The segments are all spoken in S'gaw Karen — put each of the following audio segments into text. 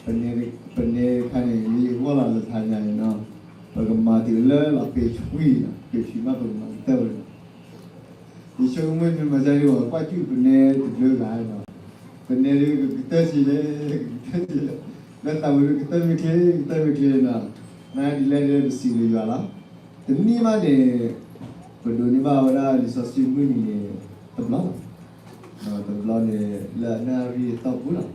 ပနဲတခါန့ၣ် လၢယဂီၢ်လီၤလၢထါညါန့ၣ်နီၤ, ပကမၤတုၤလၢလီၤ ပ့ၤဆွံနီၤ, ပ့ၤဆွံမး ပကမၤကတၢၢ်ဝဲနီၤ. ယဆိကမိၣ်မ့ၢ်မၤဒ်န့ၣ် ပကွၢ်စူၣ်ပနဲတဘျုးဂၤနီၤ, ပနဲဒ်ကကတၢၢ်ဆံးလဲၣ်, ကကတၢၢ်ဆံးလဲၣ်, လၢသးဝဲဒ်ကတၢၢ်မ့ၢ်ချ့ ကတၢၢ်မ့ၢ်ချ့နီၤ, နဒ်လဲၣ်ဒ်လဲၣ် ပစံးဘျုးယွၤလီၤ. တနံၤမးန့ၣ် ပဒိးန့ၢ်ဘၣ်ဝဲဒၣ်လံာ်စီဆှံမုၢ်နံၤန့ၣ် တဘျီလီၤ. တဘျီန့ၣ် လၢအနၣ်ရံၣ်အတီၢ်ပူၤလီၤ.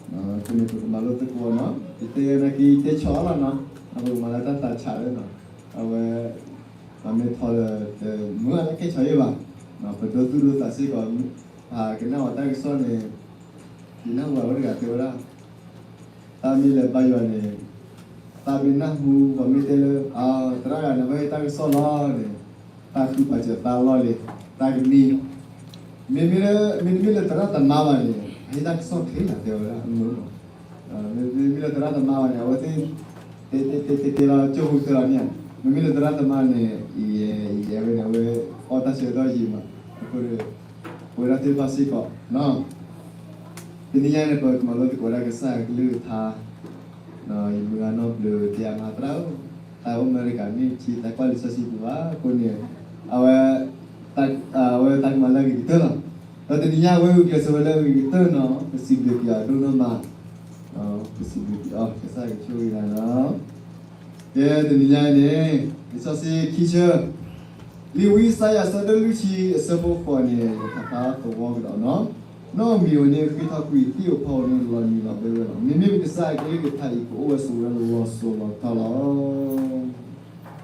အဃိန့ၣ်ပကမၤလိသကိးနီၤ, ယတဲနာ်က့ ယတဲဆီၣ်အါလီၤနီၤ, ပကမၤလၢတၢ်သးဆးလၢနီၤ, အဝဲ ပမ့ၢ်ထီၣ်လၢ တမုာ်လၢကဲဆီၣ်ယဲဘၣ်, ပဒိသူၣ်ဒိသးစ့ၢ်ကီး, ပကနၣ်ဝဲတၢ်ကစီၣ်န့ၣ်, ယနၢ်ဟူဝဲတဂၤတဲဝဲဒၣ် တၢ်မ့ၢ်လဲၤဘါယွၤန့ၣ်, တၢ်မ့ၢ်နၢ်ဟူ ပှၤမ့ၢ်တဲလၢ သရၣ်ဂၤန့ၣ် ဘၣ်ဟ့ၣ်တၢ်ကစီၣ်လီၤန့ၣ်, တၢ်ဃုပာ်စၢၤသးလီၢ်လံ, တၢ်ကမံ, မ့မ့ၢ်လၢ မ့တမ့ၢ်လၢသရၣ်သမါဘၣ်န့ၣ် အဟ့ၣ်တၢ်ကစီၣ်ချ့လီၤ တဲဝဲဒၣ်အမုၢ်နီၤ, မ့မ့ၢ်လၢသရၣ်သမါဘၣ်န့ၣ် အဝဲသ့ၣ် တဲတဲတဲတဲတဲလီၤ ကၠိဖိကတၢၢ်လီၤန့ၣ်, မ့မ့ၢ်လၢသရၣ်သမါန့ၣ် ယဲဝဲန့ၣ် အဝဲအီၣ်တၢ်ဆၢကတီၢ်ယံာ်မး, အဃိန့ၣ် ပဝဲဒၣ်သ့ၣ်တဖၣ်စ့ၢ်ကီးနီၤ, တနံၤညါန့ၣ် ပကမၤလိသကိးဝဲဒၣ်ကစၢ်ယွၤကလုၢ်ကထါ, ယမုၢ်ဂၤနီတဘျုး တဲအါမးသရၣ်ဧၢ, တၢ်အိၣ်မူတကးန့ၣ် ဆံသးကွၢ်လံာ်စီဆှံပူၤဘၣ်, အဃိန့ၣ် အဝဲ အဝဲတၢ်ကမၤလၢအဂ့ၤကတၢၢ်လီၤ. ဒီးတနံၤညါအဝဲဂုာ်ကျဲးစၢးဝဲလၢအဂ့ၤကတၢၢ်နီၤ, ပစံးဘျုးက့ၤအီၤဒိၣ်နီၢ်မး, ပစံးဘျုးက့ၤအီၤ ကစၢ်ယွၤကဆိၣ်ဂ့ၤနၤလီၤ. ကဲတနံၤညါအံၤန့ၣ် လံာ်စီဆှံခံဆၢ, လံာ်ဝံယၡါယၤအဆၢဒိၣ်လွံၢ်ဆံအဆၢဖိဃိးန့ၣ် ယကဖးသဝီကဒီးနီၤ, နီၣ်ဧိၤမံၤဧိၤန့ၣ် ဃ့ထီၣ်ကွံာ်, သံၣ်ဧိၤဖီဧိၤန့ၣ် လီၤနံၤလီၤဘဲဝဲလီၤ. မ့မ့ၢ်ပကစၢ်အကလုၢ်ကထါအံၤ ကအိၣ်ဝဲဆိးဝဲလီၤစိၤ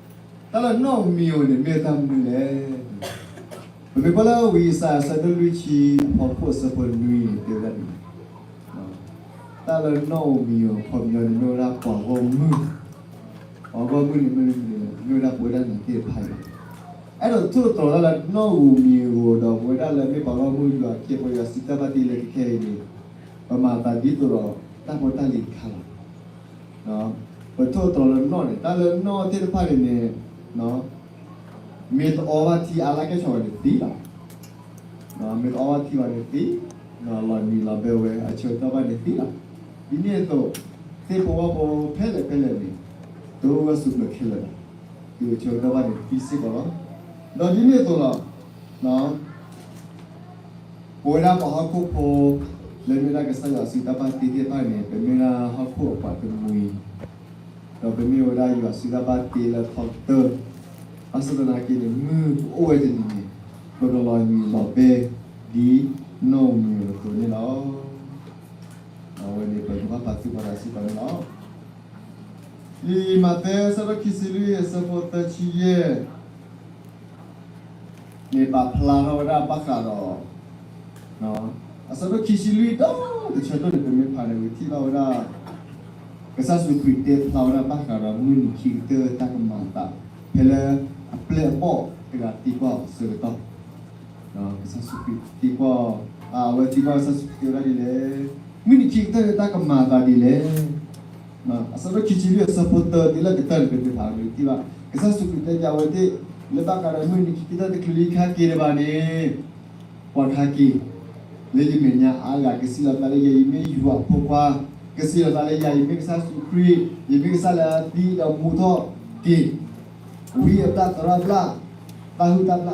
လီၤထီလီၤ. တၢ်လၢနီၣ်ဧိၤမံၤဧိၤန့ၣ် မ့ၢ်တၢ်မနုၤလဲၣ်. ပမ့ၢ်ကွၢ်လၢဝံယၡါယၤအဆၢဒိၣ်လွံၢ်ဆံအဖီခိၣ်အဆၢဖိနွံန့ၣ် တဲဝဲဒၣ်ဒ်လဲၣ်, တၢ်လၢနီၣ်ဧိၤမံၤဧိၤ ခီပညီန့ၣ် မ့ၢ်ဝဲဒၣ်ပှၤဂီၢ်မုၢ်, ပှၤဂီၢ်မုၢ်န့ၣ် မ့ၢ်မနုၤလဲၣ်, မ့ၢ်ဝဲဒၣ်ပဝဲဒၣ်နၤသ့ၣ်တဖၣ်အံၤလီၤ. အဲၣ်ဒိးထိၣ်သတြီၤတၢ်လၢနီၣ်ဧိၤမံၤဧိၤဒီး ပဝဲဒၣ်လၢမ့ၢ်ပှၤဂီၢ်မုၢ်ယွၤအခ့အပှၤ ယွၤစံးတၢ်ဘၣ်တ့လၢကခဲအံၤန့ၣ်, ပမၤသးဒ်သိးဒီးတၢ်ဖိတၢ်လံၤတခါလီၤ. ပထိၣ်သတြီၤလၢနီၣ်န့ၣ် တၢ်လၢနီၣ်သ့ၣ်တဖၣ်န့ၣ်န့ၣ် မ့ၢ်တအီဘၣ်ထံအါလၢကဲဆီၣ်ဝဲန့ၣ်သံလီၤ. မ့ၢ်တအီဘၣ်ထံဘၣ်န့ၣ်သံ, လီၤနံၤလီၤဘဲဝဲ အဆၢကတီၢ်ဘၣ်န့ၣ်သံလီၤ. ဒ်န့ၣ်အသိး သ့ၣ်ဖိဝၣ်ဖိဖဲလဲၣ်ဖဲလဲၣ်န့ၣ် တအိၣ်ဂၢၢ်ဆိးကျၢၤခဲလၢာ်ဘၣ်, တုၤအဆၢကတီၢ်ဘၣ်န့ၣ်သံစ့ၢ်ကီးလီၤ. ဒီးဒ်န့ၣ်အသိးလီၤ ပဝဲဒၣ်ပှၤဟီၣ်ခိၣ်ဖိ လၢမ့ၢ်ဝဲဒၣ်ကစၢ်ယွၤစုတၢ်ဘၣ်တ့သ့ၣ်တဖၣ်န့ၣ် ပမ့ၢ်ဝဲဒၣ်ဟီၣ်ခိၣ်အပှၤတမှံၤ, ဒီးပမ့ၢ်ဝဲဒၣ်ယွၤစုတၢ်ဘၣ်တ့လၢထီကတၢၢ်, ဘၣ်ဆၣ်သနာ်က့န့ၣ် မုၢ်ကအိၣ်ဝဲတနံၤန့ၣ် ပကလီၤနံၤလီၤဘဲ ဒ်နီၣ်ဧိၤမံၤဧိၤအသိးန့ၣ်လီၤ. အဝဲန့ၣ်ပကဘၣ်ပာ်သူၣ်ပာ်သးစ့ၢ်ကီးန့ၣ်လီၤ. လံာ်မးသဲအဆၢဒိၣ်ခံဆံလွံၢ်အဆၢဖိသၢဆံယဲၢ် န့ၣ်ပာ်ဖျါထီၣ်ဝဲဒၣ်ဘၣ်ဃးဒီး အဆၢဒိၣ်ခံဆံလွံၢ်ဒီတဆၢဒိၣ်န့ၣ် ပမ့ၢ်ဖးန့ၣ် ပထံၣ်ဘၣ်ဝဲဒၣ် ကစၢ်ယ့ၣ်ၡူးခရံာ်တဲဖျါဝဲဒၣ်ဘၣ်ဃးဒီး မုၢ်နံၤခံကတၢၢ်တၢ်ကမၤအသး ဖဲလၢအပျဲၢ်အဘီၣ်တဂၤသံကွၢ်အီၤအဆၢကတီၢ် ကစၢ်ယ့ၣ်ၡူးခရံာ်သံကွၢ်, အဝဲသံကွၢ်ကစၢ်ယ့ၣ်ၡူးခရံာ်တဲဝဲဒၣ်ဒ်လဲၣ်, မုၢ်နံၤခံကတၢၢ်န့ၣ် တၢ်ကမၤအသးဒ်လဲၣ်. အဆၢဒိၣ်ခံဆံလွံၢ်အဆၢဖိသၢတုၤလၢကတၢၢ်န့ၣ် ပမ့ၢ်ဖးန့ၣ် ပထံၣ်ဘၣ် ကစၢ်ယ့ၣ်ၡူးခရံာ်တဲပျးဝဲသ့ၣ် လၢဘၣ်ဃးဒီးမုၢ်နံၤခံကတၢၢ်တချုးလၢယခါက့ၤဒံးဘၣ်န့ၣ် ကွၢ်ခါက့ၤ လၢယမဲာ်ညါအါဂၤ ကစံးလီၤသးလၢယဲ ယမ့ၢ်ယွၤအဖိခွါ, ကစံးလီၤသးလၢယၤ ယမ့ၢ်ကစၢ်ယ့ၣ်ၡူးခရံာ်, ယမ့ၢ်ကစၢ်လၢအသံဒီးမူထီၣ်က့ၤ ဝံအဘျၣ်သရၣ်ဘျၣ်, တၢ်ဟုၣ်တၢ်ဘျၣ်ကအိၣ်ထီၣ်, ကစၢ်ယ့ၣ်ၡူး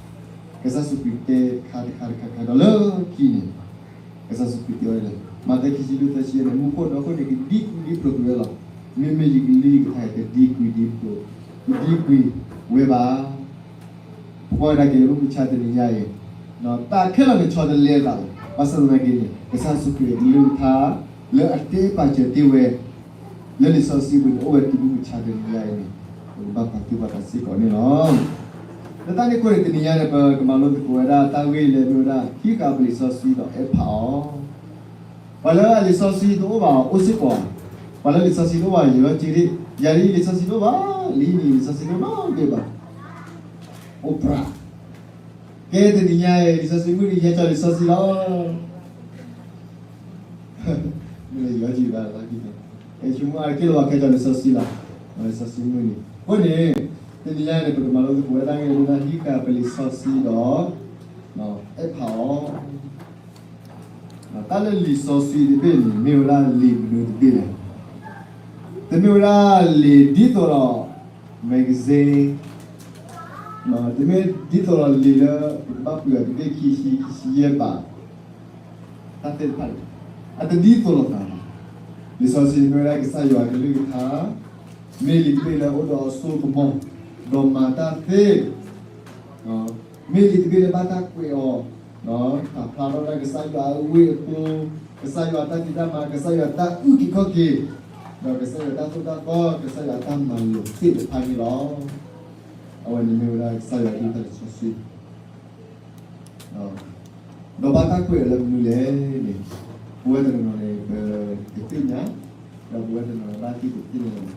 ခရံာ်တဲတခါတခါတခါတခါဒီးလၢခံန့ၣ် ကစၢ်ယ့ၣ်ၡူးခရံာ်တဲဝဲဒ်လဲၣ်, မးသဲခံဆံလွံၢ်သၢဆံယဲၢ်န့ၣ် မူခိၣ်ဒီးဟီၣ်ခိၣ်န့ၣ် ကဒံကွံာ်ဒံဖျိးကွံာ်ဝဲလီၤ. မ့မ့ၢ်ယကလုၢ်ယကထါအံၤ တဒံကွံာ်ဒံဖျိး, တဒံကွံာ်ဝဲဘၣ်. ပကွၢ်ဝဲဒၣ်က့ၤလၢမုၢ်မဆါတနံၤညါအံၤ, တၢ်ခဲလၢာ်န့ၣ်ဆီတလဲအသးလီၤ. ဘၣ်ဆၣ်သနာ်က့န့ၣ် ကစၢ်ယ့ၣ်ၡူးခရံာ်အကလုၢ်ကထါ လၢအတဲပာ်စၢၤတ့ၢ်ဝဲ လၢလံာ်စီဆှံပူၤန့ၣ် အိၣ်ဝဲတုၤမုၢ်မဆါတနံၤညါအံၤန့ၣ် ပကဘၣ်ပာ်သူၣ်ပာ်သးစ့ၢ်ကီးန့ၣ်လီၤ. လၢတၢ်န့ၣ်အဃိန့ၣ် တနံၤညါန့ၣ် ပကမၤလိသကိးဝဲဒၣ်တၢ်ဂ့ၢ်လၢမ့ၢ်ဝဲဒၣ် ဟံးဃာ်ပလံာ်စီဆှံဒီးအဲၣ်ဖးအီၤ ပှၤလၢအလံာ်စီဆှံတအိၣ်ဘၣ်အိၣ်စ့ၢ်ကီး, ပှၤလၢလံာ်စီဆှံတအိၣ်ဘၣ်ယီၤက့ၤ, ယၤဒ်အံၤလံာ်စီဆှံတအိၣ်ဘၣ်, လံာ်အံၤန့ၣ်လံာ်စီဆှံတအိၣ်နီတဘ့ၣ်ဘၣ်, အိၣ်ပြး, ကဲတနံၤညါအံၤ လံာ်စီဆှံမုၢ်နံၤ ဟဲကၠီလံာ်စီဆှံလီၤ. မ့ၢ်လၢယီၤက့ၤဘၣ်လၢခံန့ၣ်, ဆိကမိၣ်အါတက့ၢ်လၢပှၤကဲကၠီလံာ်စီဆှံလီၤ, လံာ်စီဆှံမုၢ်နံၤ. အဃိန့ၣ် တနံၤညါန့ၣ် ပကမၤလိသကိးဝဲဒၣ်တၢ်ဂ့ၢ်လၢဟံးဃာ်ပလံာ်စီဆှံဒီး အဲၣ်ဖးအီၤ တၢ်လၢလံာ်စီဆှံတဘ့ၣ်န့ၣ် မ့ၢ်ဝဲဒၣ်လံာ်မနုၤတဘ့ၣ်လဲၣ်. တမ့ၢ်ဝဲဒၣ်လံာ်ဒ်သိးဒီး magazine, တမ့ၢ်ဒ်သိးဒီးလံာ်လၢ ပကဘၣ်ပှ့ၤအီၤတဘ့ၣ်ခံဆံ ခံဆံယဲၢ်ဘး, တၢ်သ့ၣ်တဖၣ်န့ၣ် အတဒ်သိးလိာ်သးဘၣ်. လံာ်စီဆှံမ့ၢ်ဝဲဒၣ်ကစၢ်ယွၤအကလုၢ်ကထါ, မ့ၢ်လံာ်တဘ့ၣ်လၢအိၣ်ဒီးအစိကမီၤ, ဒီးမၤတၢ်သ့ မ့ၢ်လံာ်တဘ့ၣ်လၢဘၣ်တၢ်ကွဲးအီၤ, တၢ်ဖျါထီၣ်ဝဲဒၣ်ကစၢ်ယွၤအဝ့ၢ်အပူၤ, ကစၢ်ယွၤအတၢ်ဖံးတၢ်မၤ, ကစၢ်ယွၤအတၢ်အုၣ်က့ၤခီၣ်က့ၤ, ဒီးကစၢ်ယွၤအတၢ်သိၣ်တၢ်သီ, ကစၢ်ယွၤအတၢ်မၤလိာ်သ့ၣ်တဖၣ်န့ၣ်လီၤ. အဝဲန့ၣ်မ့ၢ်ဝဲဒၣ်ကစၢ်ယွၤအကလုၢ်ကထါလံာ်စီဆှံ ဒီးဘၣ်တၢ်ကွဲးအီၤလၢမနုၤလဲၣ်န့ၣ်, ပဝဲတနီၤနီၤန့ၣ် ပကသ့ၣ်ညါ, ဒီးပဝဲတနီၤနီၤဘၣ်သ့ၣ်ညါ,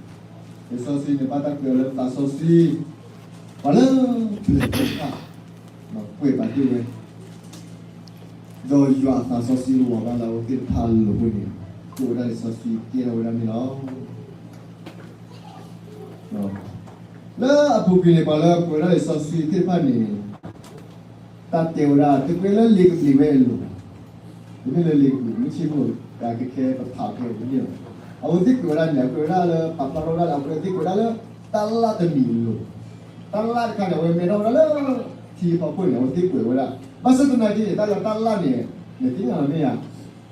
လံာ်စီဆှံန့ၣ် ဘၣ်တၢ်ကွဲးအီၤလၢသးစီဆှံ, ပှၤလၢပျၢၤသ့ၣ်တဖၣ် ကွဲးပာ်တ့ၢ်ဝဲ, ဒီးယွၤအသးစီဆှံလီၤဘၣ်လၢအဝဲသ့ၣ်တဖၣ်အလိၤအဃိန့ၣ်, ကွဲးဝဲဒၣ်လံာ်စီဆှံကဲထီၣ်ဝဲဒၣ်န့ၣ်လီၤ. လၢအပူၤကွံာ်န့ၣ် ပှၤလၢကွဲးဝဲဒၣ်လံာ်စီဆှံသ့ၣ်တဖၣ်န့ၣ် တၢ်တဲဝဲဒၣ် တကွဲးလၢလံာ်ကပျံၤဝဲအလိၤဘၣ်. တမ့ၢ်လၢလံာ်ကပျံၤ မ့ၢ်ဆ့ၣ်ဖိ တၢ်ကခဲပဖးခဲတမ့ၢ်ဘၣ်. အဝဲသ့ၣ်ကွဲးဝဲဒၣ်န့ၣ် အကွဲးဝဲဒၣ်လၢ ပာ်ဖျါထီၣ်ဝဲဒၣ်လၢ အဝဲသ့ၣ်ကွဲးဝဲဒၣ်လၢ တၢ်လၢ်တမံၤအလိၤ, တၢ်လၢ်တခါန့ၣ် အဝဲမဲထီၣ်ဝဲဒၣ်လၢ ထံဖီခိၣ်န့ၣ် အဝဲသ့ၣ်ကွဲးဝဲဒၣ်. ဘၣ်ဆၣ်သနာ်က့န့ၣ် တၢ်လၢတၢ်လၢ်န့ၣ် နသ့ၣ်ညါလီၤမ့ၢ်ဧါ,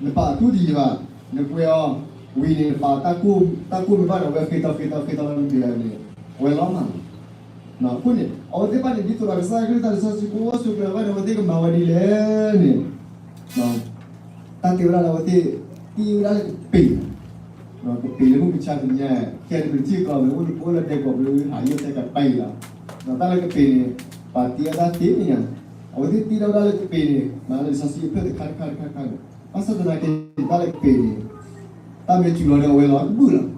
နပာ်အတူၢ်တယံၤဘၣ်, နကွဲးအီၤဝံၤန့ၣ် နပာ်တၢ်ကိၢ်မ့ၢ်ဘၣ်ဒီး အဝဲဃ့ထီဃ့ထီဃ့ထီလၢနဒၢးန့ၣ် အဝဲလီၤမၢ်လီၤ. အဃိန့ၣ် အဝဲသ့ၣ်တဖၣ်န့ၣ် ဒ်သိးဒီးကစၢ်ခရံာ်တၢ်လံာ်စီဆှံကအိၣ်ဆိးကျၢၤဘၣ်န့ၣ် အဝဲသ့ၣ်ကမၤဝဲဒ်လဲၣ်န့ၣ်, တၢ်တဲဝဲဒၣ်လၢအဝဲသ့ၣ် တ့ဝဲဒၣ်လၢကပ့ၤ, ကပ့ၤလၢမုၢ်မဆါတနံၤညါ ခဲအံၤပထံၣ်ကီး မ့ၢ်အိၣ်တကိးလၢဒဲကဝီၤ ပှၤဟးယံာ်တဲကပၤလီၤ. တၢ်လၢကပ့ၤန့ၣ် ပှၤတ့ဝဲဒၣ်သ့န့ၣ်ညါ, အဝဲသ့ၣ်တ့ထီၣ်ဝဲဒၣ်လၢကပ့ၤန့ၣ် မၤလၢလံာ်စီဆှံအဖျၢၣ်တခါတခါတခါန့ၣ်, ဘၣ်ဆၣ်သနာ်က့ တၢ်လၢကပ့ၤန့ၣ် တၢ်မ့ၢ်စူၤလီၤဒီး အဝဲလီၤကဘုၣ်လီၤ.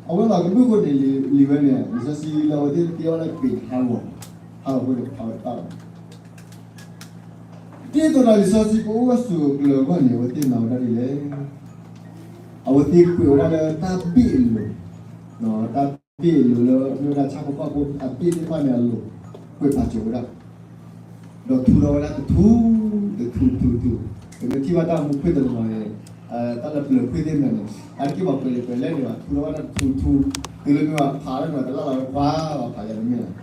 အဝဲလီၤကဘုၣ်အဃိန့ၣ် လံာ်ဝဲန့ၣ် လံာ်စီဆှံလၢအဝဲသ့ၣ်တ့ထီၣ်ဝဲဒၣ်ကပ့ၤန့ၣ် ဟးဂီၤ, ဟးဂီၤအဃိန့ၣ် ဖးဝဲတဘၣ်လီၤ. ဒ်သိးဒီးလံာ်စီဆှံကအိၣ်ဂၢၢ်ဆိးကျၢၤအဂီၢ်န့ၣ် အဝဲသ့ၣ်မၤဝဲဒၣ်ဒ်လဲၣ်. အဝဲသ့ၣ်ကွဲးဝဲဒၣ်လၢတၢ်ဘ့ၣ်အလိၤ, တၢ်ဘ့ၣ်အလိၤလၢ မ့ၢ်ဝဲဒၣ်ဆၣ်ဖိကီၢ်ဖိအဘ့ၣ်သ့ၣ်တဖၣ်န့ၣ်အလိၤ ကွဲးပာ်စၢၤဝဲဒၣ်, ဒီးထူထီၣ်ဝဲဒၣ်တထူ, တထူတထူတထူ, ပမ့ၢ်ထံၣ်ဘၣ်တၢ်မူခွံၣ်တနီၤန့ၣ်, တၢ်လၢပျၢၤခွံၣ်သ့ၣ်တဖၣ်န့ၣ် အါတက့ၢ်ပှၤကွဲးလံာ်ကွဲးလဲၢ်န့ၣ်ဘၣ် ထူထီၣ်ဝဲဒၣ်တထူတထူ, တုၤလၢမ့ၢ်ဘၣ်ဖးလၢန့ၣ်ဘၣ် တလၢ်လီၤဝဲပှၤဘၣ်ဖးယၤတမ့ၢ်လီၤ.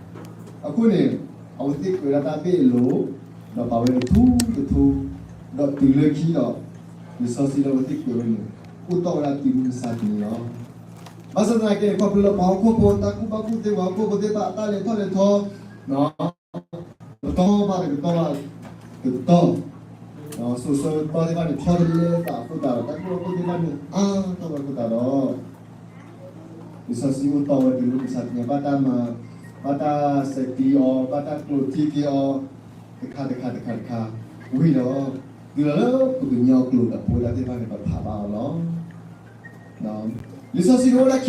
အဃိန့ၣ် အဝဲသ့ၣ်ကွဲးဝဲဒၣ်တၢ်ဘ့ၣ်အလိၤ, ဒီးပာ်ဝဲတထူတထူ, ဒီးတုၤလၢခံဒီး လံာ်စီဆှံလၢအဝဲသ့ၣ်ကွဲးဝဲန့ၣ် အိၣ်တီၢ်ဝဲဒၣ်တုၤမုၢ်မဆါတနံၤလီၤ. ဘၣ်ဆၣ်သနာ်က့န့ၣ် ခီဖျိလၢပှၤဟီၣ်ခိၣ်ဖိ တၢ်ကူၣ်ဘၣ်ကူၣ်သ့ ပှၤဟီၣ်ခိၣ်ဖိသ့ၣ်တဖၣ်အတၢ်လဲၤထီၣ်လဲၤထီ, တကတီၢ်ဘၣ်တကတီၢ်ဘၣ်တကတီၢ်, စိၤဆၢကတီၢ်သ့ၣ်တဖၣ်န့ၣ် ထီတလဲသးအဃိသတးဒီး တၢ်ကူၣ်ဘၣ်ကူၣ်သ့ၣ်တဖၣ်န့ၣ် အါထီၣ်ဝဲအဃိသတးဒီး လံာ်စီဆှံအိၣ်တီၢ်ဝဲတုၤလၢမုၢ်မဆါတနံၤ ဘၣ်တၢ်မၤ, ဘၣ်တၢ်ဆဲးကျိးအီၤ, ဘၣ်တၢ်ကျိးထံက့ၤအီၤ, တခါတခါတခါတခါ, ဝံၤဒီး တုၤလီၤလၢပကညီကျိာ်ဒီး ပဝဲဒၣ်သ့ၣ်တဖၣ်န့ၣ် ပဖးဘၣ်အီၤလီၤ.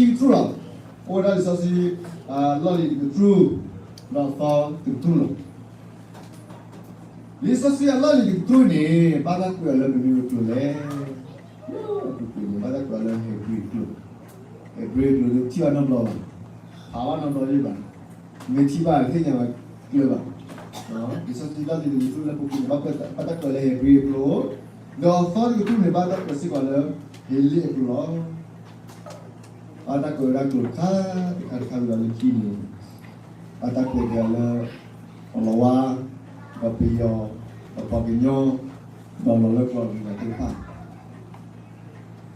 လံာ်စီဆှံန့ၣ်အိၣ်ဝဲဒၣ်ခံကတြူၢ်လီၤ. အိၣ်ဝဲဒၣ်လံာ်စီဆှံ လီၢ်လံၤတကတြူၢ်, ဒီးသီတကတြူၢ်လီၤ. လံာ်စီဆှံအလီၢ်လံၤတကတြူၢ်န့ၣ် ဘၣ်တၢ်ကွဲးအီၤလၢမနုၤအကျိာ်လဲၣ်. လၢအပူၤကွံာ်န့ၣ် ဘၣ်တၢ်ကွဲးအီၤလၢ Hebrew အကျိာ်, Hebrew အကျိာ်န့ၣ် ထံၣ်ဘၣ်နီတဘျီဘၣ်, ဖးဘၣ်နီတဘျီဘၣ်, မ့ၢ်ထံၣ်ဘၣ် သ့ၣ်ညါဘၣ်ကျၢၤဘၣ်. လံာ်စီဆှံလီၢ်လံၤတကတြူၢ်လၢအပူၤကွံာ်န့ၣ် ဘၣ်တၢ်ကွဲးလၢ Hebrew အကျိာ်, ဒီးသီတကတြူၢ်န့ၣ် ဘၣ်တၢ်ကွဲးစ့ၢ်ကီးလၢ ဟ့လ့ၣ်အကျိာ်လီၤ. ဘၣ်တၢ်ကွဲးဝဲဒၣ်ကျိာ်တခါတခါတခါဝံၤဒီးလၢခံန့ၣ် ဘၣ်တၢ်ကွဲးက့ၤအီၤလၢ ကီၤလၤဝါ, ဒီးပယီၤ, ဒီးပှၤကညီ, ဒီးလီၤလၢပှၤကညီသ့ၣ်တဖၣ်.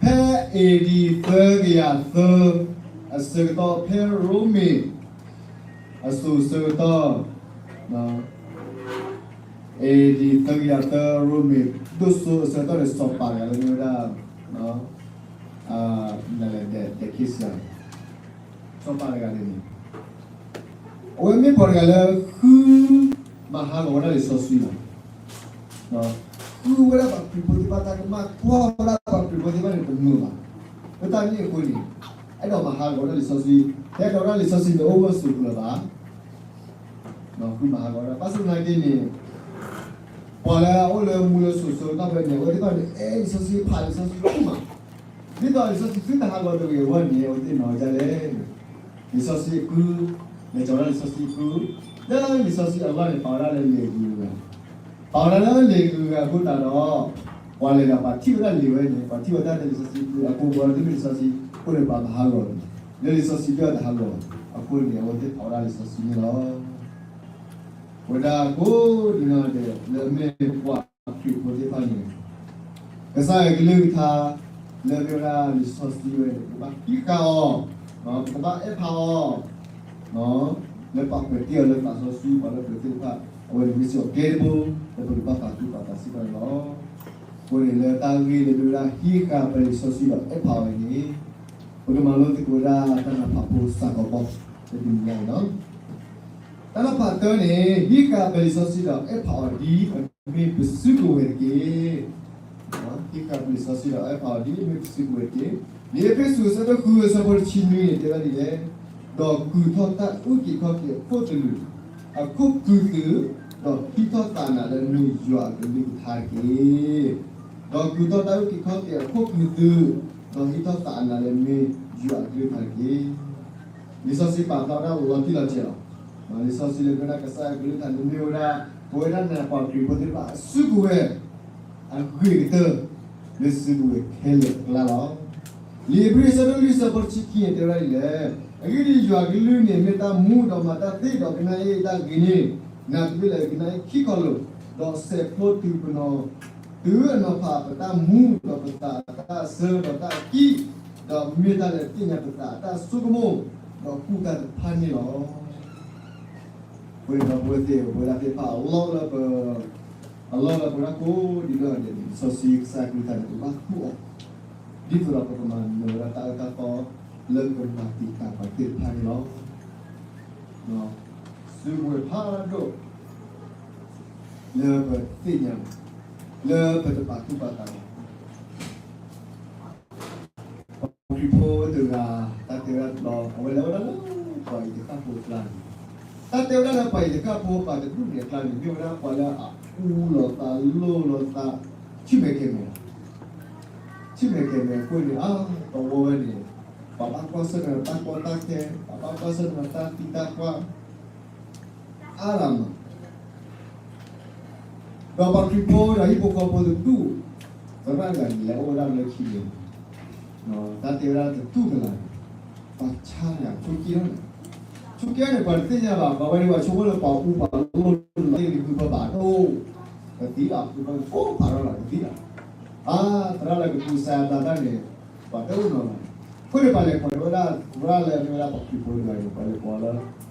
ဖဲ A D သၢကယၤသၢ အဆၢကတီၢ် ဖဲရိမ့ၤ အစိၤဆၢကတီၢ် A D သၢကယၤသၢ ရိမ့ၤဒိၣ်စိအဆၢကတီၢ်န့ၣ် စီၤပၤတဂၤလၢမ့ၢ်ဝဲဒၣ် လဲၤဒဲးခ့စၢ် စီၤပၤတဂၤန့ၣ်န့ၣ် အဝဲမ့ၢ်ပှၤတဂၤလၢ ဃုမၤဟးဂီၤဝဲဒၣ်လံာ်စီဆှံလီၤ. ဃုဝဲဒၣ်ပှၤခရံာ်ဖိသ့ၣ်တဖၣ် တၢ်ကမၣ်ကွၢ်ဝဲဒၣ်ပှၤခရံာ်ဖိသ့ၣ်တဖၣ်န့ၣ် တမုာ်ဘၣ်. လၢတၢ်န့ၣ်အဃိန့ၣ် အဲၣ်ဒိးမၤဟးဂီၤဝဲဒၣ်လံာ်စီဆှံ, တအဲၣ်ဒိးဝဲဒၣ်လံာ်စီဆှံန့ၣ် အိၣ်ဂၢၢ်ဆိးကျၢၤဘၣ်. ဃုမၤဟးဂီၤဝဲဒၣ် ဘၣ်ဆၣ်သနာ်က့န့ၣ် ပှၤလၢအအိၣ်လၢမူလၢစိၤဆၢကတီၢ်ဖဲန့ၣ် အဝဲသ့ၣ်တဖၣ်န့ၣ် အဲၣ်လံာ်စီဆှံ ဖးလံာ်စီဆှံ ကူၣ်မး, ဒ်သိးလံာ်စီဆှံသုတဟးဂီၤတဂ့ၤအဂီၢ်န့ၣ် အဝဲသ့ၣ်နီၤဒ်လဲၣ်န့ၣ် လံာ်စီဆှံအကု, လဲၤကီၤဝဲဒၣ်လံာ်စီဆှံအကု, လၢလံာ်စီဆှံအလီၢ်န့ၣ် ပာ်ဝဲဒၣ်လၢလံာ်ဂုၤဂၤ, ပာ်ဝဲဒၣ်လၢလံာ်ဂုၤဂၤအဃိသတးဒီး ပှၤလဲၤဒီးပှၤထံၣ်ဝဲဒၣ်လံာ်ဝဲန့ၣ် ပှၤထံၣ်ဝဲဒၣ်လၢလံာ်စီဆှံအပူၤ အကိးဘီတမ့ၢ်လံာ်စီဆှံ အိၣ်ဒီးပှၤမၤဟးဂီၤန့ၣ် လၢလံာ်စီဆှံပျဲအီၤတဟးဂီၤဘၣ် အဃိန့ၣ် အဝဲသ့ၣ်ဖးဝဲဒၣ်လံာ်စီဆှံန့ၣ်လီၤ. ဝဲဒၣ်ကိးဒံနီၢ်ဒဲး လၢအမ့ၢ်ပှၤခရံာ်ဖိသ့ၣ်တဖၣ်န့ၣ် ကစၢ်ယွၤကလုၢ်ကထါ လၢမ့ၢ်ဝဲဒၣ်လံာ်စီဆှံဝဲန့ၣ် ပကဘၣ်ဟံးဃာ်အီၤ, ပကဘၣ်အဲၣ်ဖးအီၤ, လၢပာ်ပှဲၤတ့ၢ်အီၤလၢသးစီဆှံ ပှၤလၢပျၢၤသ့ၣ်တဖၣ် အဝဲန့ၣ်မ့ၢ်စ့ၢ်ကီးကျဲတဘိ လၢပကဘၣ်ပာ်သူၣ်ပာ်သးစ့ၢ်ကီးန့ၣ်လီၤ. အဃိန့ၣ်လၢတၢ်ဂ့ၢ်လၢမ့ၢ်ဝဲဒၣ်ဟံးဃာ်ပလံာ်စီဆှံဒီးအဲၣ်ဖးအီၤန့ၣ် ပကမၤလိသကိးဝဲဒၣ်တၢ်နးဖးဖိစ့ၢ်ကီး တနံၤညါအံၤလီၤ. တၢ်နးဖးတၢန့ၣ် ဟံးဃာ်ပလံာ်စီဆှံဒီးအဲၣ်ဖးအီၤဒ်အမ့ၢ်ပစုကဝဲၤတက့ၢ်. ဟံးဃာ်ပလံာ်စီဆှံဒီးအဲၣ်ဖးအီၤဒ်အမ့ၢ်ပစုကဝဲၤတက့ၢ်. လံာ်အ့းဖ့းစူး အဆၢဒိၣ်ဃု အဆၢဖိတဆံနွံန့ၣ် တဲဝဲဒ်လဲၣ်, ဒီးကုာ်ထီၣ်တၢ်အုၣ်က့ၤခီၣ်က့ၤအခိၣ်သလုး အခိၣ်ကုာ်သုး, ဒီးဟံးထီၣ်သးနးလၢအမ့ၢ်ယွၤအကလုၢ်ကထါတက့ၢ်. ဒီးကုာ်ထီၣ်တၢ်အုၣ်က့ၤခီၣ်က့ၤအခိၣ်ကုာ်သုး, ဒီးဟံးထီၣ်သးနးလၢအမ့ၢ်ယွၤအကလုၢ်ကထါတက့ၢ်. လံာ်စီဆှံပာ်ဖျါဝဲဒၣ်လီၤတံၢ်လီၤဆဲးလီၤ. လံာ်စီဆှံလၢမ့ၢ်ဝဲဒၣ်ကစၢ်ယွၤကလုၢ်ကထါန့ၣ်မ့ၢ်ဝဲဒၣ် ပဝဲဒၣ်နၤပှၤခရံာ်ဖိသ့ၣ်တဖၣ်အစုကဝဲၤ အဂ့ၤကတၢၢ် လၢစုကဝဲၤခဲလၢာ်အကျါလီၤ. လံာ်ဧ့ၤဘြံၤ အဆၢဒိၣ်လွံၢ် အဆၢဖိတဆံခံန့ၣ် တဲဝဲဒၣ်ဒ်လဲၣ်, အဂ့ၢ်ဒ်အံၤ, ယွၤကလုၢ်န့ၣ်မ့ၢ်တၢ်မူ, ဒီးမၤတၢ်သ့, ဒီးကနၣ်အ့ၣ်တၢ်ဂ့ၤန့ၣ်, နၤတမ့ၢ်လၢကနၣ်အ့ၣ်ခံခီလိာ်, ဒီးဆဲးဖျိတုၤပနီၤ, တုၤအနီၤဖးပတၢ်မူ, ဒီးပသးအတၢ်ဆၢ, ဒီးတၢ်အကံၣ်, ဒီးမ့ၢ်တၢ်လၢသ့ၣ်ညါပသးအတၢ်ဆိကမိၣ်, ဒီးကူၣ်တၢ်တဖၣ်န့ၣ်လီၤ. အဃိန့ၣ်ဒီး ပဝဲသ့ၣ် ပဝဲဒၣ်သ့ၣ်တဖၣ်အလီၢ်လၢပ အလီၢ်လၢပဝဲဒၣ်ကိးဒံနီၢ်ဒဲးန့ၣ် လံာ်စီဆှံကစၢ်ကလုၢ်ကထါန့ၣ် ပဘၣ်သူၣ်အီၤ, ဒ်သိးဒီးပကမၤနၢၤဝဲဒၣ်တၢ်အၢတၢ်သီ လၢကမၤတံာ်တာ်ပှၤသ့ၣ်တဖၣ်န့ၣ်လီၤ. စုကဝဲၤဖးဒိၣ် လၢပသ့ၣ်ညါ, လၢပတပာ်သူၣ်ပာ်သးဘၣ် ပှၤခရံာ်ဖိတဂၤ တၢ်တဲဝဲဒၣ်တဘျီ အဝဲလဲၤဝဲဒၣ်လၢပှၤအံးတဃၣ်ဖိအကျါန့ၣ်, တၢ်တဲဝဲဒၣ်လၢပှၤအံးတဃၣ်ဖိပှၤတဒူၣ်န့ၣ်အကျါန့ၣ် မ့ၢ်ဝဲဒၣ်ပှၤလၢအအူလိာ်သးလိၣ်လိာ်သး ဆံၣ်မဲာ်ကဲၤမဲာ်, ဆံၣ်မဲာ်ကဲၤမဲာ်အဃိန့ၣ် အတဝီဝဲန့ၣ် ပှၤဘၣ်ကွၢ်ဆၢၣ်မဲာ်တၢ်ကီတၢ်ခဲ, ပှၤဘၣ်ကွၢ်ဆၢၣ်မဲာ်တၢ်သံတၢ်ပှၢ် အါရၤမး ဒီးပှၤခရံာ်ဖိဒီးဟံၣ်ဖိဃီဖိတဒူၣ် သရၣ်တဂၤန့ၣ် လဲၤအိၣ်ဝဲဒၣ်လၢခံန့ၣ်, တၢ်တဲဝဲဒၣ်တဒူၣ်ကလာ်န့ၣ် ပှၤဆါတဂၤဆိက့ထီၣ်န့ၣ်, ဆိက့ထီၣ်န့ၣ် ပှၤတသ့ၣ်ညါဘၣ်, ပှၤဝဲန့ၣ်ပှၤဆိကမိၣ်လၢပှၤအူပှၤလိၣ်န့ၣ် မ့ၢ်ဂုၢ်ဖၢဘၣ်တအိၣ်, ကသံလီၤ ဂုၢ်ဖၢကအိၣ်ဖးထီၣ်လီၤ ကသံလီၤ, အါ သရၣ်လၢကသူစါအသးတၢ်န့ၣ် ပှၤတအိၣ်နီၤလီၤ. အဃိန့ၣ်ပှၤလဲၤကိးဝဲဒၣ် သရၣ်လၢမ့ၢ်ဝဲဒၣ်ပှၤခရံာ်ဖိတဂၤန့ၣ် ပှၤလဲၤကိးလၢ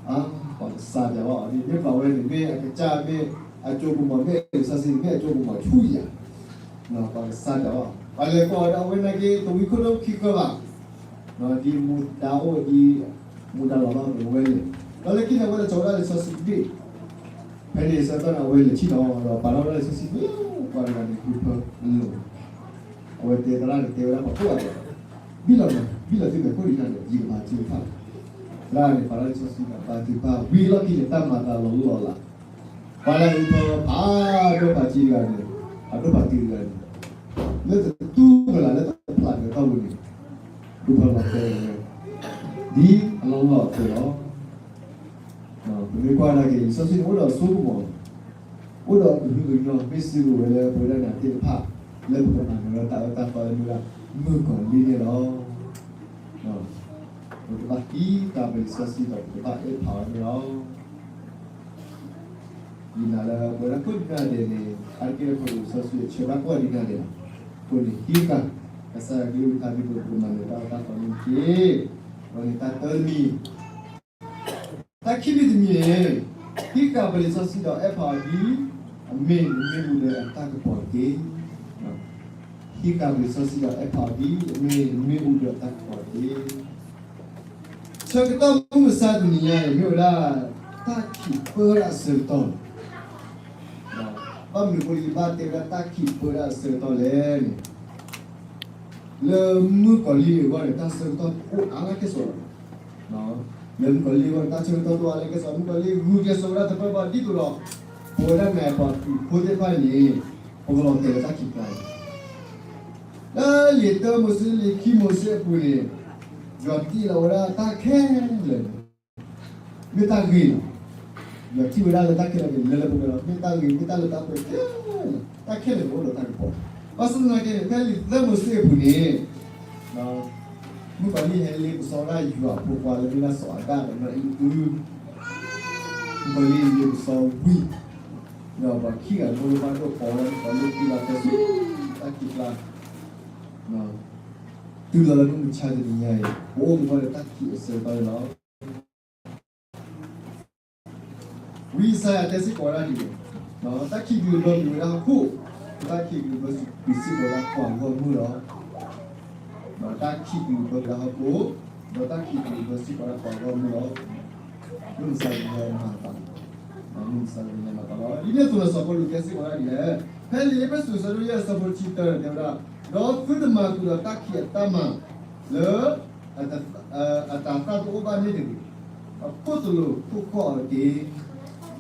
အါ ပှၤကစါယၤဘၣ်အီၤန့ၣ် မ့ၢ်ပှၤဝဲန့ၣ် မ့ၢ်အကစၢ်မ့ၢ်အစိကမီၤ မ့ၢ်လံာ်စီဆှံန့ၣ် မ့ၢ်အစိကမီၤဆူယၤ, ပှၤကစါယၤဘၣ် ပှၤလဲၤကိးဒီးအဝဲနာ်က့ တဝံခိၣ်ဒိၣ်ခံဃၢဘၣ် ဒ်မူဒါအိၣ်ဒ် မူဒါလီၤလီၤန့ၣ်ဝဲန့ၣ်, ဒီးလၢခံန့ၣ် အဝဲလဲၤစိာ်ဝဲဒၣ်လံာ်စီဆှံတဘ့ၣ်, ဖဲန့ၣ်ဆၢကတီၢ်န့ၣ် အဝဲလဲၤဆံၣ်နီၤဒီး ပာ်လီၤဝဲဒၣ်လံာ်စီဆှံတဘ့ၣ် ပှၤတဂၤန့ၣ် ဂုၢ်ဖၢအလိၤ, အဝဲတဲသရၣ်န့ၣ် တဲဝဲဒၣ်ပှၤကိးဂၤဒဲး, ဘံၣ်လီၤမး ဘံၣ်လီၤသုမဲာ်ခိၣ်ဒံးတၢ်န့ၣ် ယကမၤစုတဖၣ်, သရၣ်န့ၣ် ပာ်လီၤလံာ်စီဆှံဒီး ပာ်သုတဖၣ် ဝံၤလီၢ်ခံန့ၣ် တၢ်မၤသးလီၤလိၣ်လီၤလး ပှၤလၢအဂုၢ်ဖၢဖးဒိၣ်ဖးထီတဂၤန့ၣ် အဒိၣ်ဖးထီတဂၤန့ၣ် လၢတတူၢ်ကလာ်လၢတဖျးက့ၤထီၣ်ဝဲန့ၣ် ဒိၣ်ဖးလီၤတဲာ်ဝဲ ဒ်အလီၢ်လီၢ်အသိးလီၤ. ပမ့ၢ်ကွၢ်နာ်က့ၤ လံာ်စီဆှံန့ၣ် အိၣ်ဒီးအစိကမီၤ, အိၣ်ဒီးအကဟုကညီၤ မ့ၢ်စုကဝဲၤလၢပဝဲဒၣ်နၤသ့ၣ်တဖၣ် လၢပကမၤနၢၤလၢတၢ်အၢတၢ်သီလၢမ့ၢ်ဝဲဒၣ် မုၣ်ကီၤလံၢ်န့ၣ်လီၤ. ပကဘၣ်ဟံးဃာ်ပလံာ်စီဆှံဒီး ပကဘၣ်အဲၣ်ဖးအီၤန့ၣ်လီၤ. ဒ်နၤလၢပဝဲဒၣ်ကိးဒံနီၢ်ဒဲးန့ၣ် အါတက့ၢ်လၢပလံာ်စီဆှံ ဆၢဘၣ်ကိးဒံနီၢ်ဒဲးလီၤ. အဃိန့ၣ် ဟံးဃာ်ကစၢ်ယွၤကလုၢ်ကထါ ဒ်သိးပကမၤနၢၤတၢ်အၢတၢ်သီန့ၣ်တက့ၢ်. အဝဲန့ၣ်တၢ်တၢတမံၤ တၢ်ခံမံၤတမံၤန့ၣ် ဟံးဃာ်ပလံာ်စီဆှံဒီးအဲၣ်ဖးအီၤဒ် အမ့ၢ်နမ့ၣ်အူဒၢအတၢ်ကပီၤတက့ၢ်. ဟံးဃာ်ပလံာ်စီဆှံဒီးအဲၣ်ဖးအီၤဒ် အမ့ၢ်နမ့ၣ်အူဒၢအတၢ်ကပီၤတက့ၢ်. ဆၢကတီၢ်မုၢ်မဆါတနံၤညါန့ၣ် မ့ၢ်ဝဲဒၣ် တၢ်ခံးပၢဝဲဒၣ်အဆၢကတီၢ်လီၤ. ဘၣ်မနုၤအဃိလၢယဘၣ်တဲဝဲဒၣ် တၢ်ခံးပၢဝဲဒၣ်အဆၢကတီၢ်လဲၣ်န့ၣ် လၢမုၣ်ကီၤလံၢ်အဂီၢ်န့ၣ် တၢ်ဆၢကတီၢ်တအိၣ်အါလၢကဲၣ်ဆိးလီၤ. လၢမုၣ်ကီၤလံၢ်အဂီၢ်န့ၣ် တၢ်ဆၢကတီၢ်တအိၣ်အါလၢကဲၣ်ဆိး, မုၣ်ကီၤလံၢ်ဂုာ်ကျဲးစၢးဝဲဒၣ်သပှၢ်ပှၢ် ဒ်သိးဒီး ပဝဲဒၣ်နၤပှၤခရံာ်ဖိသ့ၣ်တဖၣ်န့ၣ် ပကလီၤတဲာ်လၢတၢ်ခံးပၢန့ၣ် လၢလံာ်တၢမိၤၡ့ လံာ်ခံမိၤၡ့အပူၤန့ၣ် ယွၤတ့လီၤဝဲဒၣ်တၢ်ခဲလၢာ်န့ၣ် မ့ၢ်တၢ်ဂ့ၤလီၤ. ယွၤထံၣ်ဝဲဒၣ်လၢတၢ်ခဲလၢာ်န့ၣ် လၢလၢပှဲၤပှဲၤလီၤ. မ့ၢ်တၢ်ဂ့ၤ မ့ၢ်တၢ်လၢတၢ်ပှဲၤခဲလၢာ်, တၢ်ခဲလၢာ်န့ၣ်အိၣ်ဒီးတၢ်ကပီၤ ဘၣ်ဆၣ်သနာ်က့န့ၣ် ဖဲလံာ်သၢမိၤၡ့အပူၤန့ၣ် မုၣ်ကီၤလံၢ်ဟဲလ့ပစီဝဲဒၣ်ယွၤအဖိခွါလၢမ့ၢ်ဒၣ်စီၤအၤဒၣ်ဒီးနီၢ်အံၣ်အု, မုၣ်ကီၤလံၢ်လ့ပစီဝံၤ, ဒီးပှၤခံဂၤတဘိလၢဘၣ်ဒိၣ်ပိာ်ဝဲဒၣ်မုၣ်ကီၤလံၢ်သံလီၤဖဲဆူတၢ်ခံးကျါ, တုၤလီၤလၢမုၢ်မဆါတနံၤညါအံၤ ပအိၣ်မူဘၣ်လၢတၢ်ခံးအဆၢကတီၢ်န့ၣ်လီၤ. ဝံယၡါယၤတဲစ့ၢ်ကီးဝဲဒၣ်ဒ်လဲၣ်, တၢ်ခံးကလုာ်ဘၢမ့ၢ်ဝဲဒၣ်ဟီၣ်ခိၣ်, တၢ်ခံးကလုာ်ဘၢစ့ၢ်ကီးဝဲဒၣ်ပှၤဂီၢ်မုၢ်လီၤ. ဒီးတၢ်ခံးကလုာ်ဘၢဝဲဒၣ်ဟီၣ်ခိၣ်, ဒီးတၢ်ခံးကလုာ်ဘၢစ့ၢ်ကီးဝဲဒၣ်ပှၤဂီၢ်မုၢ်လီၤ. မုၢ်မဆါတနံၤညါမၤအသး, မုၢ်မဆါတနံၤညါမၤအသးလီၤ. ဒ်န့ၣ်အသိးလၢစီၤပီလူးတဲစ့ၢ်ကီးဝဲဒၣ်ဒ်လဲၣ်, ဖဲလံာ်အ့းဖ့းစူးအဆၢဒိၣ်ယဲၢ်အဆၢဖိတဆံတၢတဲဝဲဒၣ်, ဒီးသုတမၤဃုာ်ဒီးတၢ်ခံးအတၢ်မၤလၢ အတၤသၣ်တအိၣ်ဘၣ်န့ၣ်တဂ့ၤ, အခိၣ်သလုးသိၣ်ဃီၣ်အီၤတက့ၢ်.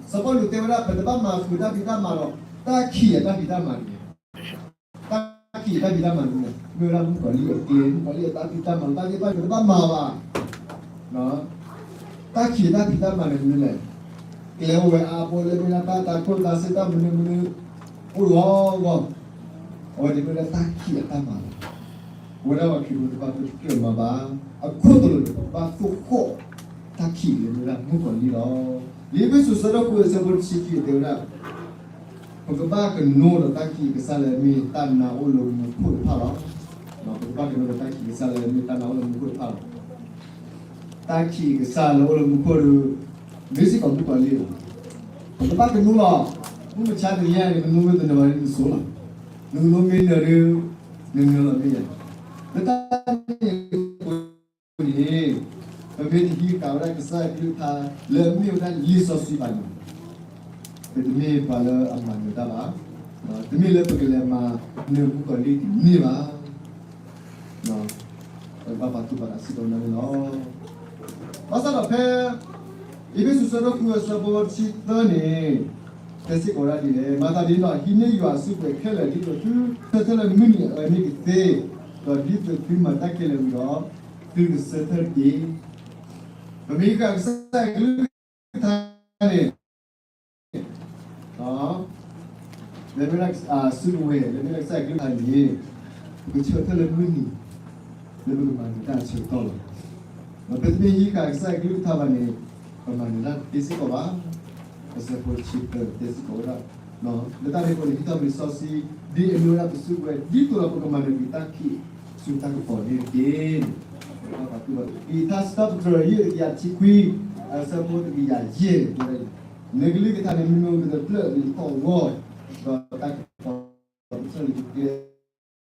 စီၤပီလူးတဲဝဲဒၣ် ပတဘၣ်မၤဃုာ်တၢ်ဖံးတၢ်မၤဒီး တၢ်ခံးအတၢ်ဖံးတၢ်မၤတဂ့ၤ, တၢ်ခံးအတၢ်ဖံးတၢ်မၤန့ၣ် မ့ၢ်ဝဲဒၣ်မုၣ်ကီၤလံၢ်အကျဲ, မုၣ်ကီၤလံၢ်အတၢ်ဖံးတၢ်မၤ တၢ်သ့ၣ်တဖၣ်န့ၣ် ပတဘၣ်မၤဘၣ်. တၢ်ခံးအတၢ်ဖံးတၢ်မၤန့ၣ်မနုၤလဲၣ်, ကျဲအိၣ်ဝဲအါဘိလၢမ့ၢ်ဒၣ်တၢ်တၤကျိၣ်တၤစ့တၢ်မနုၤမနုၤ အိၣ်လီၤဂီၢ်, အဝဲန့ၣ်မ့ၢ်ဝဲဒၣ်တၢ်ခံးအတၢ်မၤလီၤ. ပဝဲဒၣ်ပှၤခရံာ်ဖိတဖၣ်ပတကြၢးမၤဘၣ်, အခိၣ်သလုးန့ၣ် ပကဘၣ်သိၣ်ဃီၣ်တၢ်ခံးလၢမ့ၢ်ဝဲဒၣ်မုၣ်ကီၤလံၢ်လီၤ. လံာ်အ့းဖ့းစူးအဆၢဒိၣ်ဃုအဆၢဖိတဆံခံတဲဝဲဒၣ် ပကဘၣ်ကနိဒီးတၢ်ခံးကစၢ်လၢအမ့ၢ်တၢ်နါအိၣ်လၢမူခိၣ်တဖၣ်လီၤ. ပကဘၣ်ကနိဒီးတၢ်ခံးကစၢ်လၢအမ့ၢ်တၢ်နါအိၣ်လၢမူခိၣ်တဖၣ်လီၤ. တၢ်ခံးကစၢ်လၢအိၣ်လၢမူခိၣ်ဒီး မ့ၢ်စ့ၢ်ကီးမုၣ်ကီၤလံၢ်လီၤ. ပကဘၣ်ကနိလီၤ. မုၢ်မဆါတနံၤညါန့ၣ် နကနိမ့ၢ်တနၢၤဘၣ်ဒီးနစိၤလီၤ. နကနိမ့ၢ်နၢၤဒီး နနၢၤလီၤမ့ၢ်ယၤ. လၢတၢ်န့ၣ်အဃိန့ၣ် ပမ့ၢ်တဟံးဃာ်ဝဲဒၣ်ကစၢ်ယွၤအကလုၢ်ကထါလၢအမ့ၢ်ဝဲဒၣ်လံာ်စီဆှံဘၣ်န့ၣ် ပတမ့ၢ်ပှၤလၢအမၤနၢၤတၢ်ဘၣ်, တမ့ၢ်လၢပကလဲၤမၤနၢၤမုၣ်ကီၤလံၢ်တမ့ၢ်ဘၣ်. ပဘၣ်ပာ်သူၣ်ပာ်သးစ့ၢ်ကီးန့ၣ်လီၤ. ဘၣ်ဆၣ်ဒီးဖဲ အ့းဖ့းစူးအဆၢဒိၣ်ဃုအဆၢဖိတဆံသၢန့ၣ် တဲစ့ၢ်ကီးဝဲဒၣ်ဒ်လဲၣ်, မၤသးဒ်န့ၣ်ဒီး ဟံးန့ၢ်ယွၤအစုပူၤခဲလၢာ် ဒ်သိးသုဆၢထၢၣ်လၢမုၢ်နံၤအအၢန့ၣ်ကသ့, ဒီးဒ်သိးသုမၤတၢ်ခဲလၢာ်ဝံၤဒီး သုကဆၢထၢၣ်တက့ၢ်. ပမ့ၢ်ဟံးဃာ်ကစၢ်ယွၤအကလုၢ်ကထါန့ၣ် လၢမ့ၢ်ဒၣ်အစုကဝဲၤ လၢမ့ၢ်ဒၣ်ကစၢ်ယွၤအကလုၢ်ကထါန့ၣ် ပကဆၢထၢၣ်လၢမုၢ်နံၤ လၢပကမၤနၢၤတၢ်အဆၢကတီၢ်လီၤ. ဒီးပမ့ၢ်ဟံးဃာ်ကစၢ်ယွၤအကလုၢ်ကထါဘၣ်န့ၣ် ပမၤနၢၤတၢ်တသ့စ့ၢ်ကီးဘၣ်. အဆၢဖိတဆံသၢတဲစ့ၢ်ကီးဝဲဒၣ် လၢတၢ်န့ၣ်အဃိန့ၣ် ဟံးထီၣ်ပလံာ်စီဆှံ ဒ်အမ့ၢ်ဝဲဒၣ်ပစုကဝဲၤ ဒ်သိးဒီးပကမၤနၢၤက့ၤတၢ်ခံးဆူတၢ်ကပီၤန့ၣ်တက့ၢ်. လံာ်ထါစံးထီၣ်ပတြၢၤ ယဲၢ်တကယၤတဆံခွံ အဆၢဖိတကယၤယဲၢ်န့ၣ် နကလုၢ်ကထါန့ၣ် မ့ၢ်မ့ၢ်အိၣ်ကတၢၢ်လၢနထီၣ်အဂီၢ်, ဒီးတၢ်ကပီၤကထၢၣ်လံကကျဲ